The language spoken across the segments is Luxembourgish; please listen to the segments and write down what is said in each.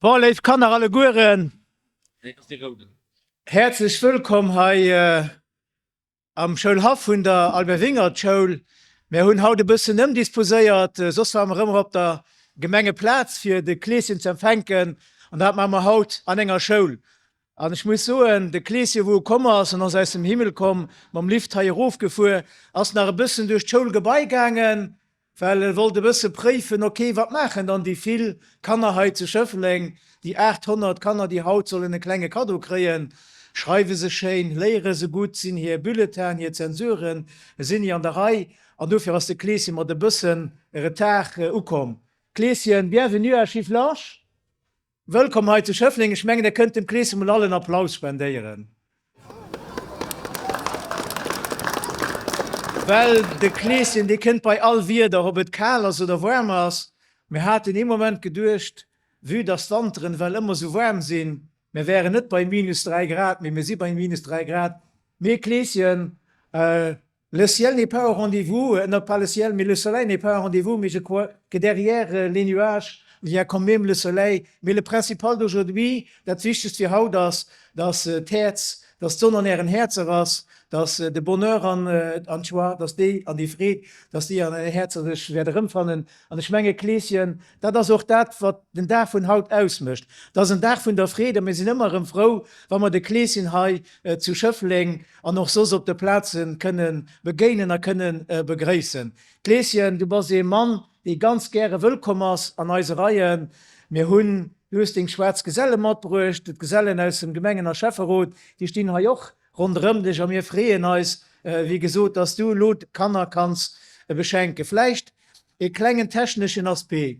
Bon, léif Kanner allegueren, häerzlech wëllkomm hei am Schoulhaff vun der Albert Wingert Schoul. Mär hunn haut e bëssen ëmdisposéiert, soss ware mer ëmmer op der Gemengeplaz fir de Kleeschen ze empfänken an dat maache mer haut an enger Schoul. An ech muss soen, de Kleeschen wou e komm ass, en ass aus dem Himmel komm, mam Lift hei erofgefuer, ass nach e bëssen duerch d'Schoulgebai gaangen, well e wollt e bësse préifen, ok, wat maachen dann déi vill Kanner hei zu Schëffleng, déi 800 Kanner, déi haut sollen e klenge Kaddo kréien, schreiwe se schéin, léiere se gutt, sinn hir Bulletinen, hir Zensuren, sinn déi an der Rei? An dofir ass de Kleeschen mat e bësse Retard ukomm. Kleeschen, bienvenue à Schifflange! Wëllkomm hei zu Schëffleng. Ech mengen, der kënnt dem Kleeschen mol all en Applaus spendéieren. Well de Kleeschen, dee kënnt bei all Wieder, ob et kal ass oder waarm ass. Mir haten ee Moment geduecht, vue dass d'Wanteren well ëmmer sou waarm sinn, mir wären net bei minus 3 Grad, mee mir si bei minus 3 Grad. Mee Kleeschen, Le ciel n'est pas au rendez-vous, non pas le ciel, mais le soleil n'est pas au rendez-vous, mais je crois que derrière les nuages, il y a quand même le soleil. Mais le principal d'aujourd'hui, dat Wichtegst fir haut ass, dass d'Häerz, dass d'Sonn an ären Häerzer ass, dass de Bonheur an d'Joie, dass déi an déi Freed, dass déi an ären Häerzer sech wäert erëmfannen. An ech menge Kleeschen, dat ass och dat, wat den Dag vun haut ausmécht. Dat ass en Dag vun der Freed a mir sinn ëmmer erëm frou, wa mer de Kleeschen hei zu Schëffleng an och soss op de Plaze kënne begéinen a kënne begréissen. Kleeschen, du bass ee Mann, dee ganz gäre wëllkomm ass an eise Reien. Mir hunn, du hues deng schwaarz Geselle matbruecht, d'Gesellen aus dem Gemengen a Schäfferot, déi stinn hei och ronderëm dech a mir freeën eis, wéi gesot, dass du elo d'Kanner kanns beschenken. Vläicht E klengen techneschen Aspect,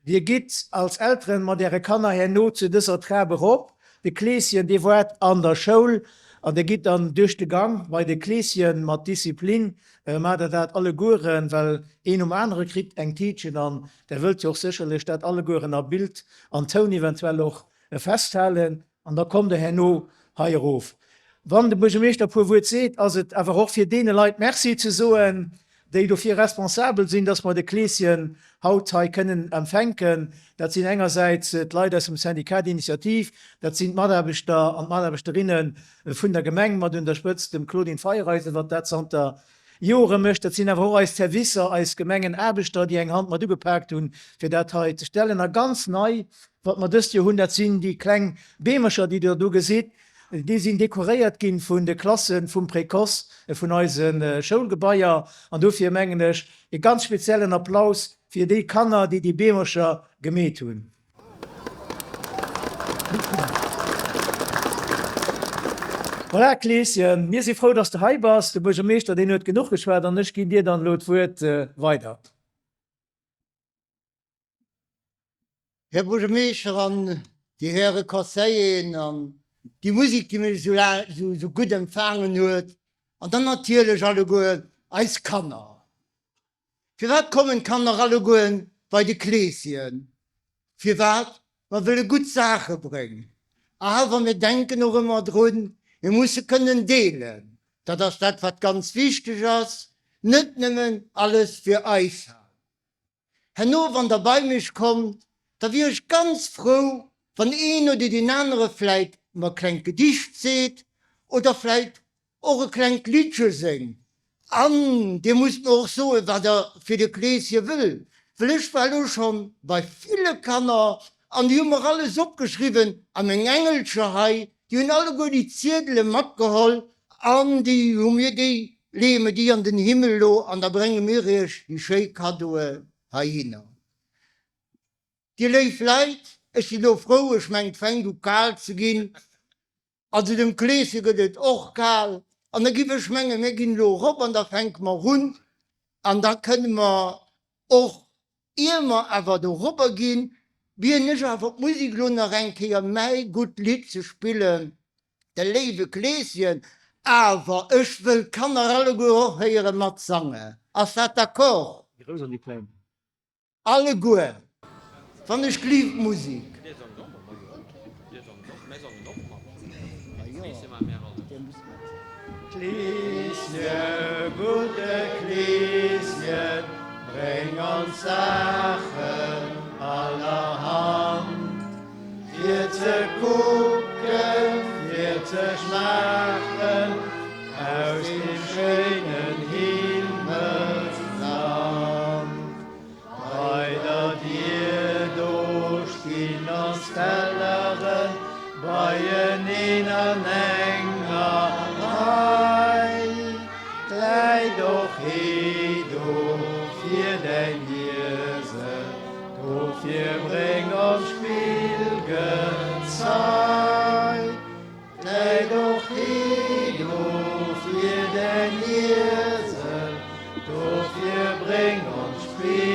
Dir gitt als Elteren mat Äre Kanner herno zu dëser Trap erop, de Kleeschen dee waart an der Schoul an Dir gitt dann duerch de Gang bei de Kleeschen. Mat Disziplin maacht Der dat allegueren, well een nom anere kritt eng Tiitchen an Der wëllt jo och sécherlech dat allegueren a Bild an Toun eventuell och festhalen. An da kommt Der herno hei erof. Wann de Buergermeeschter e puer Wuert seet, ass et awer och fir deene Leit Merci ze soen, déi dofir responsabel sinn, dass mer de Kleeschen haut hei kënnen empfänken. Dat sinn engersäits d'Leit aus dem Syndicat d'initiative, dat sinn d'Mataarbechter an d'Mataarbechterinne vun der Gemeng, mat un der Spëtzt dem Claudine Feiereisen, wat dat zanter Jore mécht. Dat sinn awer och eis Servicer, eis Gemengenaarbechter, déi eng Hand mat ugepaakt hunn, fir dat hei ze stellen. A ganz nei, wat mer dëst Joer hunn, dat sinn déi kleng Beemercher, déi Der do gesitt. Déi sinn dekoréiert gi vun de Klasse vum Précoce vun eise Schoulgebaier. An dofir mengen ech e ganz speziellen Applaus fir déi Kanner, déi déi Beemercher gemeet hunn. Voilà, Kleeschen, mir si frou, dass de hei bass. De Buergermeeschter, deen huet genuch geschwat an ech ginn dir dann elo d'Wuert weider. Här Buergermeeschter an déi Häre Conseilleren an déi Musek, déi mech esou laang esou gutt empfaangen huet, an dann natierlech alleguer eis Kanner. Firwat kommen d'Kanner alleguer bei de Kleeschen? Firwat? Mer wëlle gutt Saache bréngen. Awer mir denken och ëmmer drun, mir musse kënnen deelen. Dat ass dat, wat ganz wichteg ass, net nëmmen alles fir eis halen. Herno wann der bei mech kommt, da wier ech ganz frou, wann een oder deen anere vläit mer e klengt Gedicht seet oder vläit och e klengt Liddche séngt. An dir musst mer och soen, wat der fir de Kleeschen wëllt, well ech war elo schonn bei ville Kanner an déi hu mer alles opgeschriwwen a meng Engelcher hei, déi hunn alleguer déi Ziedele matgeholl an déi hu mir, déi leeë mir déi an den Himmel elo an da brénge mir iech déi schéi Kaddoe heihinner. Dir léif Leit, ech sinn elo frou, ech mengen et fänkt u kal ze ginn, also dem Kleesche gëtt et och kal an da giff ech mengen, mir ginn elo erop an da fänke mer un an da kënne mer och Ier mer awer dorobber ginn, bieden ech awer d'Musik elo nach eng Kéier mäi gutt Lidd ze spillen, De léiwe Kleeschen. Awer ech wëll d'Kanner alleguer och héiere matsangen. Ass dat d'accord? Déi Grouss an déi Kleng. Alleguer, wann ech glift d'Musik. Kleeschen, gudde Kleeschen, bréng ons Saachen allerhand. Fir ze kucken, fir ze schmaachen aus deem schéinen Himmelsland. Bei der Dier do stinn ons Telleren beieneen an enger Rei. Läit och hee do fir däin Iesel, dofir bréng ons Spillgezei. Läit och hee do fir däin Iesel, dofir bréng ons Spillgezei.